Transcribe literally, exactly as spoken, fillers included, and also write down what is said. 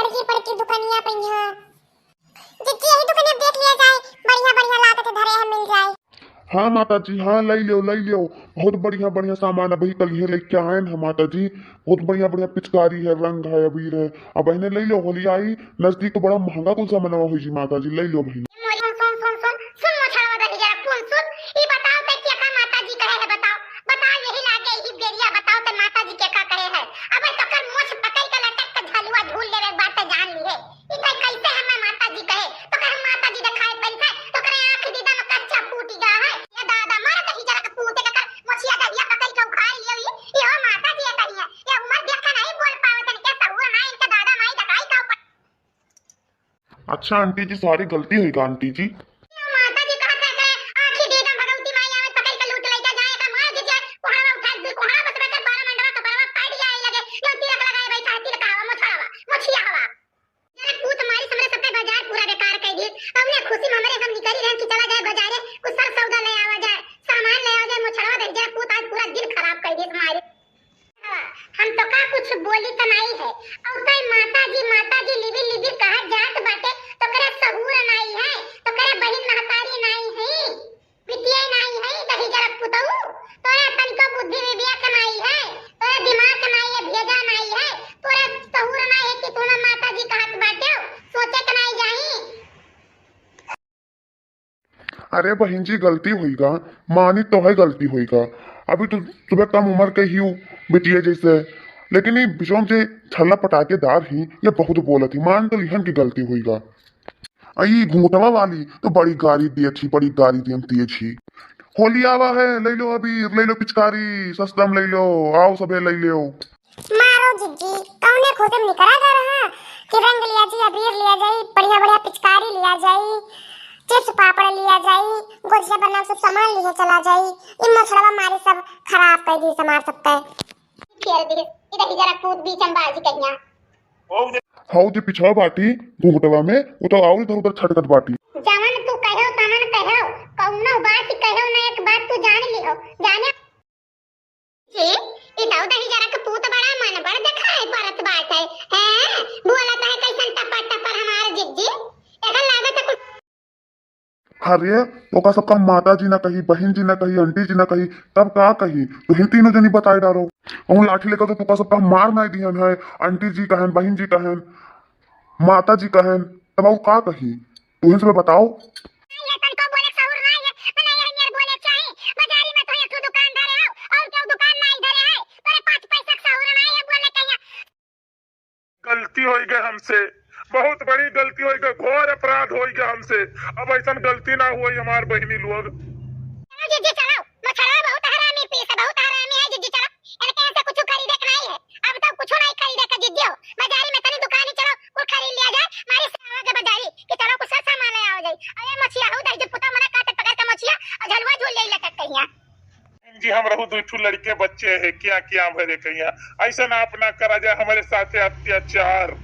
जी, बड़की दुकनिया पे यहाँ। जिज्जी, यही दुकनिया पे देख लिया जाए, बढ़िया बढ़िया लागत है, धरे है, मिल जाए। हाँ माता जी, हाँ, लई लेव, लई लेव। बहुत बढ़िया बढ़िया सामान अबही कलिहे लेके आएन है माता जी। बहुत बढ़िया बढ़िया पिचकारी है, रंग है, अबीर है। अब बहिने लई लेव, होली आई नजदीक तो बड़ा महंगा कुल सामानवा होई जी माता जी, लई लेव बहिने। मोरी सुन, सुन, सुन, सुन, सुन, मोछड़वा दही जरा, सुन, सुन, ई बताओ ते केका माता जी कहे है, बताओ, बताओ, यही लागे, यही बेरिया बताओ ते माता जी केका कहे है। अब तोकर मोछ पकड़ के लटक के झलुआ झूल लेवे एक बार ते जान लिहे। ई कहे कैसे हमें माता जी कहे, तो कहे हम माता जी दिखाए पैसा, तो करे आँख दीदा में कच्चा फूट गया है। ये दादा, मारा दही जरा के पूते के कर, मोछिया दहिया पकड़ के उखाड़ लियो ई, ई हो माता जी ये कही है। ये उम्र देख के नहीं बोल पावत है, इनके सहूर ना, इनके दादा माई दिखाई का ऊपर। अच्छा आंटी जी, सॉरी, गलती होई गा आंटी जी। माता जी कहत है के आँखी दे दम भगवती माई आवे पकड़ के लूट लइका जाए का मार दीजिए, कोहड़ा उठा दे, कोहड़ा बस बेकर बारह मंडवा कपड़वा काट जाए लगे, यो तिलक लगाए बैठा है, तिलक हवा, मोछड़वा, मोछिया हवा। जरा पूत मारी हमरे सबके बाजार पूरा बेकार कर दिए, हमने खुशी में हमरे सब निकली रहे कि चला जाए बाजारे, कुछ सर सौदा ले आवा जाए, सामान ले आवा जाए, मोछड़वा दे, जरा पूत आज पूरा दिन खराब कर दिए मारी। हम तो का कुछ बोली त नाई है। और कई माता जी, माता जी लिबिर लिबिर कहत जात बाटे, तो करे सहूर नाई है, तो करे बहिन महतारी नाई है, बिटिया नाई है, दही जरा पुतऊ, तोरा तनिको बुद्धि विवेक नाई है, तोरा दिमाग नाई है, भेजा नाई है, तोरा सहूर नाई है कि तूने माता जी कहत बाटे, सोचे के नाई जाई। अरे बहिन जी, गलती होइगा, मानी तो है गलती होइगा। अभी तो सुबह कम उम्र के ही हूँ बिटिया जैसे, लेकिन ये बिचौन जे छल्ला पटाकेदार ही, ये बहुत बोलत ही, मान तो लिहन की गलती होइगा। आ ई घूंघटवा वाली तो बड़ी गारी दियत ही, बड़ी गारी दियन दियत ही। होली आवा है, ले लो अबीर, ले लो पिचकारी, सस्ता में ले लो, आओ सबे ले लो। मारो जिज्जी, कौने खुशी में निकरा घर है कि रंग लिया जाई, अबीर लिया जाई, बढ़िया बढ़िया पिचकारी लिया जाई, चिप्स पापड़ लिया जाई, गोजिया बर्नल सब सामान लिहे चला जाई। इ मोछड़वा मारी सब खराब कर दी हमार सबके। फेर दे, इधर ही जरा कूद बीच में बाजी कहिया। हौ जे पिछवा बाटी घूंघटवा में, वो तो और इधर उधर छटकत बाटी। जवन तू कहो तवन कहो, कौनो बात कहो ना, एक बात तू जान लिहो, जाने जी, ई दाऊ दही जरा के पूत बड़ा मन बड़ देखाई पड़त बाटे। हैं? बोलत है कैसन टपर टपर हमार जिज्जी। एकर लागत है कुछ अरे, ओका सबका माता जी ना कही, बहिन जी ना कही, आंटी जी ना कही, तब का कही? तुहिन तीनों जनी बताए डारो। कहूँ लाठी लेकर तो तुका सबका मार नाई दिहन है, आंटी जी कहन, बहिन जी कहन, माता जी कहन, तब और का कही? तुहिन सब बताओ। ये तनको बोले सहूर ना है, मने ये नियर बोले चाही। बाजारी में तो एक ठो दुकान धरे हो, और केहू दुकान नाई धरे है। तोरे पाँच पैसा के सहूर ना है, बोले कहिया। गलती होई गए हमसे, बहुत बड़ी गलती होई गए, घोर अपराध होई गए हमसे। अब ऐसन गलती ना होई हमार बहिनी लोग। चलो जिज्जी चलो, मछरवा बहुत हरामी पीस है, बहुत हरामी है जिज्जी चलो। इनके यहाँ से कुछ खरीदे के नहीं है, अब तो कुछ नहीं खरीदे के जिज्जी हो। बाजारी में तनी दुकानी चलो, कुछ खरीद लिया जाए, मारी सावा के बाजारी कि चलो कुछ सामान ले आओ जाए। अरे मछिया हो दही जो पुता मना काटे पकड़ के मछिया और झलुआ झूल ले लटक कहिया। जी हम रहू दू ठू लड़के बच्चे हैं, क्या क्या भरे कहिया, ऐसा ना अपना करा जाए हमारे साथे अत्याचार।